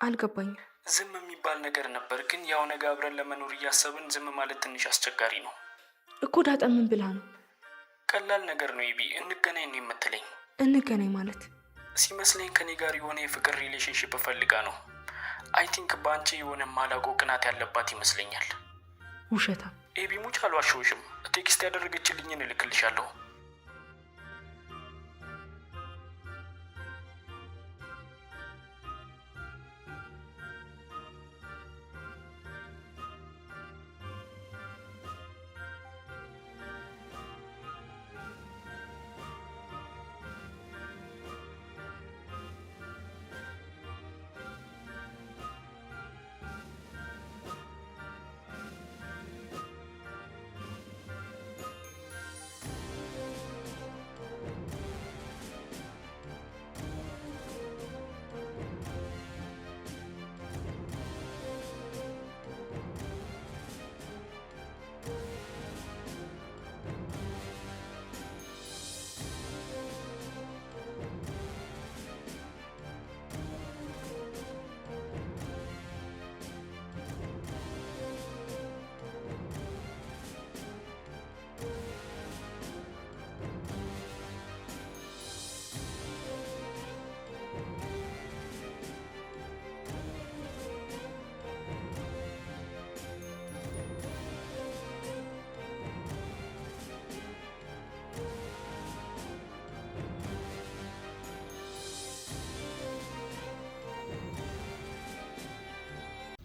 አልገባኝም። ዝም የሚባል ነገር ነበር፣ ግን ያው ነገ አብረን ለመኖር እያሰብን ዝም ማለት ትንሽ አስቸጋሪ ነው እኮ። ዳጣ ምን ብላ ነው? ቀላል ነገር ነው ኤቢ፣ እንገናኝ ነው የምትለኝ። እንገናኝ ማለት? ሲመስለኝ ከኔ ጋር የሆነ የፍቅር relationship ፈልጋ ነው። I think በአንቺ የሆነ ማላውቀው ቅናት ያለባት ይመስለኛል። ውሸታም። ኤቢ ሙች አልዋሸሁሽም። Text ያደረገችልኝን እልክልሻለሁ።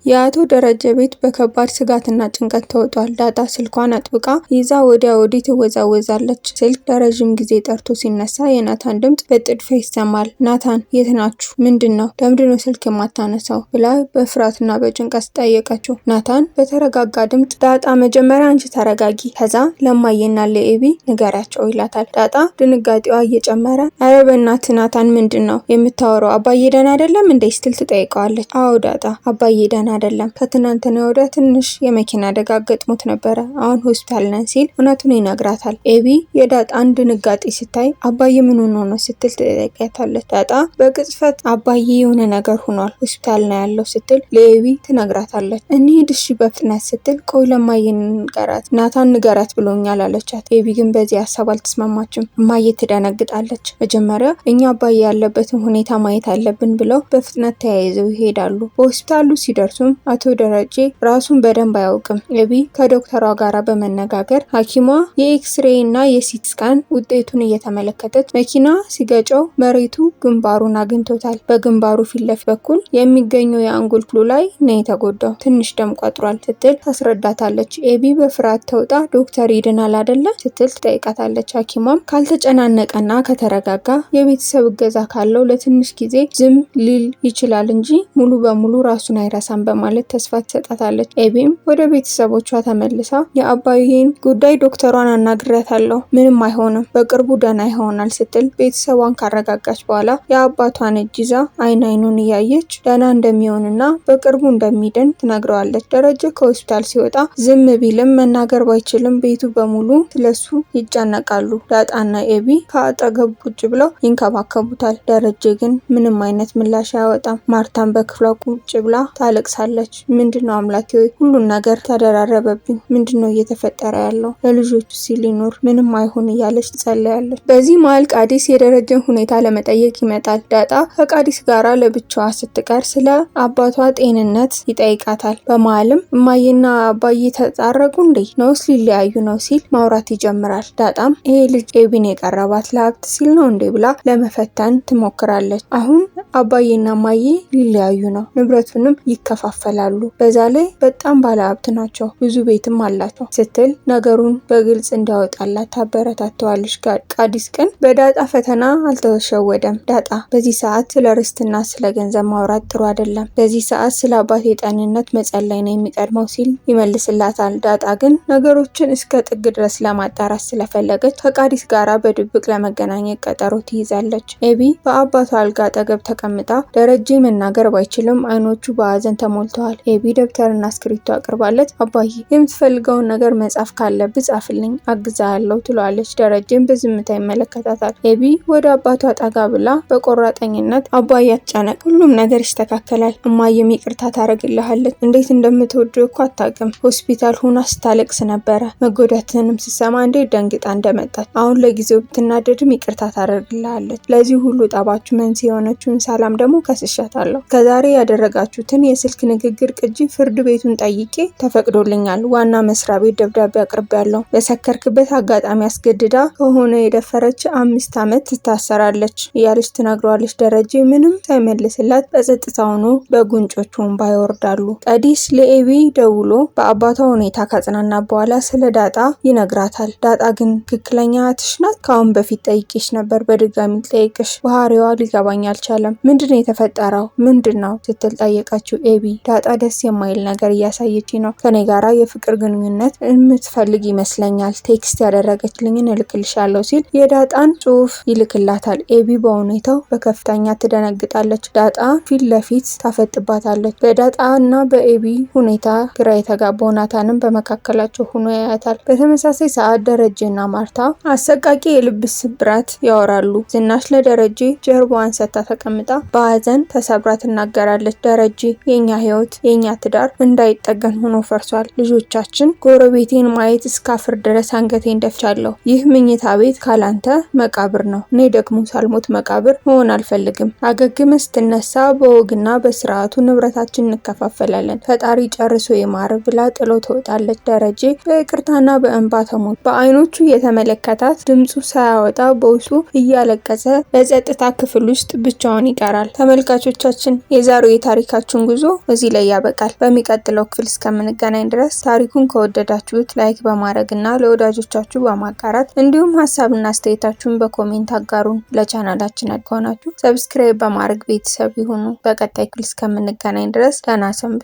የአቶ ደረጀ ቤት በከባድ ስጋትና ጭንቀት ተውጧል። ዳጣ ስልኳን አጥብቃ ይዛ ወዲያ ወዲህ ትወዛወዛለች። ስልክ ለረዥም ጊዜ ጠርቶ ሲነሳ የናታን ድምፅ በጥድፊያ ይሰማል። ናታን የት ናችሁ? ምንድን ነው? ለምንድን ነው ስልክ የማታነሳው? ብላ በፍርሃትና በጭንቀት ጠየቀችው። ናታን በተረጋጋ ድምፅ ዳጣ መጀመሪያ አንቺ ተረጋጊ፣ ከዛ ለማየና ለኤቢ ንገሪያቸው ይላታል። ዳጣ ድንጋጤዋ እየጨመረ ኧረ በእናትህ ናታን ምንድን ነው የምታወራው? አባዬ ደህና አይደለም እንዴ? ስትል ትጠይቀዋለች። አዎ ዳጣ አባዬ ደህና አይደለም፣ ከትናንትና ወዲያ ትንሽ የመኪና አደጋ ገጥሞት ነበረ፣ አሁን ሆስፒታል ነን ሲል እውነቱን ይነግራታል። ኤቢ የዳጣን ድንጋጤ ስታይ አባዬ ምን ሆኖ ነው ስትል ትጠይቃታለች። ዳጣ በቅጽበት አባዬ የሆነ ነገር ሆኗል፣ ሆስፒታል ነው ያለው ስትል ለኤቢ ትነግራታለች። እንሂድ እሺ በፍጥነት ስትል ቆይ ለማዬ ንገራት፣ ናታን ንገራት ብሎኛል አለቻት። ኤቢ ግን በዚህ ሀሳብ አልተስማማችም። እማዬ ትደነግጣለች። መጀመሪያ እኛ አባዬ ያለበትን ሁኔታ ማየት አለብን ብለው በፍጥነት ተያይዘው ይሄዳሉ። በሆስፒታሉ ሲደርሱም አቶ ደረጀ ራሱን በደንብ አያውቅም። ኤቢ ከዶክተሯ ጋር በመነጋገር ሐኪሟ የኤክስሬ እና የ CT scan ውጤቱን እየተመለከተች መኪና ሲገጨው መሬቱ ግንባሩን አግኝቶታል። በግንባሩ ፊት ለፊት በኩል የሚገኘው የአንጎል ክፍሉ ላይ ነው የተጎዳው፣ ትንሽ ደም ቋጥሯል ስትል ታስረዳታለች። ኤቢ በፍርሃት ተውጣ ዶክተር ይድናል አይደለ ስትል ትጠይቃታለች። ሐኪሟም ካልተጨናነቀና ከተረጋጋ የቤተሰብ እገዛ ካለው ለትንሽ ጊዜ ዝም ሊል ይችላል እንጂ ሙሉ በሙሉ ራሱን አይረሳም በማለት ተስፋ ትሰጣታለች። ኤቢም ወደ ቤተሰቦቿ ተመልሳ የአባዬን ጉዳይ ዶክተሯን አናግሬያታለሁ፣ ምንም አይሆንም፣ በቅርቡ ደህና ይሆናል ስትል ቤተሰቧን ካረጋጋች በኋላ የአባቷን እጅ ይዛ አይን አይኑን እያየች ደህና እንደሚሆንና በቅርቡ እንደሚድን ትነግረዋለች። ደረጀ ከሆስፒታል ሲወጣ ዝም ቢልም መናገር ባይችልም ቤቱ በሙሉ ስለሱ ይጨነቃሉ። ዳጣና ኤቢ ከአጠገቡ ቁጭ ብለው ይንከባከቡታል። ደረጀ ግን ምንም አይነት ምላሽ አያወጣም። ማርታን በክፍሏ ቁጭ ብላ ታለቅሳለች። ምንድነው አምላኬ ሆይ ሁሉን ነገር ተደራረበብኝ። ምንድነው እየተፈጠረ ያለው? ለልጆቹ ሲል ይኑር ምንም አይሁን እያለች ትጸለያለች። በዚህ መሀል ቃዲስ የደረጀን ሁኔታ ለመጠየቅ ይመጣል። ዳጣ ከቃዲስ ጋራ ለብቻዋ ስትቀር ስለ አባቷ ጤንነት ይጠይቃታል። በመሀልም እማዬና አባዬ ተጣረቁ እንዴ ነውስ ሊለያዩ ነው ሲል ማውራት ይጀምራል። ዳጣም ይሄ ልጅ ኤቢን የቀረባት ለሀብት ሲል ነው እንዴ ብላ ለመፈተን ትሞክራለች። አሁን አባዬና እማዬ ሊለያዩ ነው፣ ንብረቱንም ይከፋፈላሉ፣ በዛ ላይ በጣም ባለሀብት ናቸው፣ ብዙ ቤትም አላቸው ስትል ነገሩን በግልጽ እንዲያወጣላት ታበረታተዋለች። ቃዲስ ግን በዳጣ ፈተና አልተሸወደም። ዳጣ በዚህ ሰዓት ስለ ርስትና ስለ ገንዘብ ማውራት ጥሩ አይደለም፣ በዚህ ሰዓት ስለ አባቴ ጤንነት መጸለይ ነው የሚቀድመው ሲል ይመልስላታል። ዳጣ ግን ነገሮችን እስከ ጥግ ድረስ ለማጣራት ስለፈለገች ከቃዲስ ጋራ በድብቅ ለመገናኘት ቀጠሮ ትይዛለች። ኤቢ በአባቷ አልጋ አጠገብ ተቀምጣ ደረጀ መናገር ባይችልም አይኖቹ በሀዘን ተሞልተው ተሞልተዋል። ኤቢ ደብተርና እስክሪብቶ አቅርባለት አባዬ የምትፈልገውን ነገር መጻፍ ካለብህ ጻፍልኝ አግዛለሁ ትለዋለች። ደረጀም በዝምታ ይመለከታታል። ኤቢ ወደ አባቷ ጠጋ ብላ በቆራጠኝነት አባዬ አትጨነቅ፣ ሁሉም ነገር ይስተካከላል። እማዬም ይቅርታ ታደርግልሃለች። እንዴት እንደምትወድ እኮ አታውቅም። ሆስፒታል ሁና ስታለቅስ ነበረ። መጎዳትንም ስሰማ እንዴት ደንግጣ እንደመጣች። አሁን ለጊዜው ብትናደድም ይቅርታ ታደርግልሃለች። ለዚህ ሁሉ ጠባችሁ መንስኤ የሆነችውን ሰላም ደግሞ ከስሻታለሁ። ከዛሬ ያደረጋችሁትን የስልክ ንግግር ቅጂ ፍርድ ቤቱን ጠይቄ ተፈቅዶልኛል። ዋና መስሪያ ቤት ደብዳቤ አቅርቤያለሁ። በሰከርክበት አጋጣሚ አስገድዳ ከሆነ የደፈረች 5 ዓመት ትታሰራለች እያለች ትነግረዋለች። ደረጀ ምንም ሳይመልስላት በጸጥታ ሆኖ በጉንጮቹ እንባ ይወርዳሉ። ቀዲስ ለኤቢ ደውሎ በአባቷ ሁኔታ ካጽናና በኋላ ስለ ዳጣ ይነግራታል። ዳጣ ግን ትክክለኛ እህትሽ ናት? ከአሁን በፊት ጠይቄሽ ነበር፣ በድጋሚ ልጠይቅሽ። ባህሪዋ ሊገባኝ አልቻለም። ምንድን ነው የተፈጠረው? ምንድን ነው ስትል ጠየቀችው ኤቢ። ዳጣ ደስ የማይል ነገር እያሳየች ነው። ከኔ ጋራ የፍቅር ግንኙነት የምትፈልግ ይመስለኛል። text ያደረገችልኝን እልክልሻለሁ ሲል የዳጣን ጽሁፍ ይልክላታል። ኤቢ በሁኔታው በከፍተኛ ትደነግጣለች። ዳጣ ፊት ለፊት ታፈጥባታለች። በዳጣ እና በኤቢ ሁኔታ ግራ የተጋባው ናታንም በመካከላቸው ሆኖ ያያታል። በተመሳሳይ ሰዓት ደረጀና ማርታ አሰቃቂ የልብ ስብራት ያወራሉ። ዝናሽ ለደረጀ ጀርባዋን ሰታ ተቀምጣ በሀዘን ተሰብራ ትናገራለች። ደረጀ የኛ ህይወት የኛ ትዳር እንዳይጠገን ሆኖ ፈርሷል። ልጆቻችን ጎረቤቴን ማየት እስካፍር ድረስ አንገቴን ደፍቻለሁ። ይህ መኝታ ቤት ካላንተ መቃብር ነው። እኔ ደግሞ ሳልሞት መቃብር መሆን አልፈልግም። አገግመ ስትነሳ በወግና በስርዓቱ ንብረታችን እንከፋፈላለን። ፈጣሪ ጨርሶ ይማር ብላ ጥሎ ትወጣለች። ደረጀ በይቅርታና በእንባ ተሞልቶ በአይኖቹ የተመለከታት ድምፁ ሳያወጣ በውስጡ እያለቀሰ በጸጥታ ክፍል ውስጥ ብቻውን ይቀራል። ተመልካቾቻችን የዛሬው የታሪካችን ጉዞ እዚህ ላይ ያበቃል። በሚቀጥለው ክፍል እስከምንገናኝ ድረስ ታሪኩን ከወደዳችሁት like በማድረግ እና ለወዳጆቻችሁ በማጋራት እንዲሁም ሀሳብና አስተያየታችሁን በ comment አጋሩን። ለቻናላችን ከሆናችሁ subscribe በማድረግ ቤተሰብ ይሁኑ። በቀጣይ ክፍል እስከምንገናኝ ድረስ ደህና ሰንብቱ።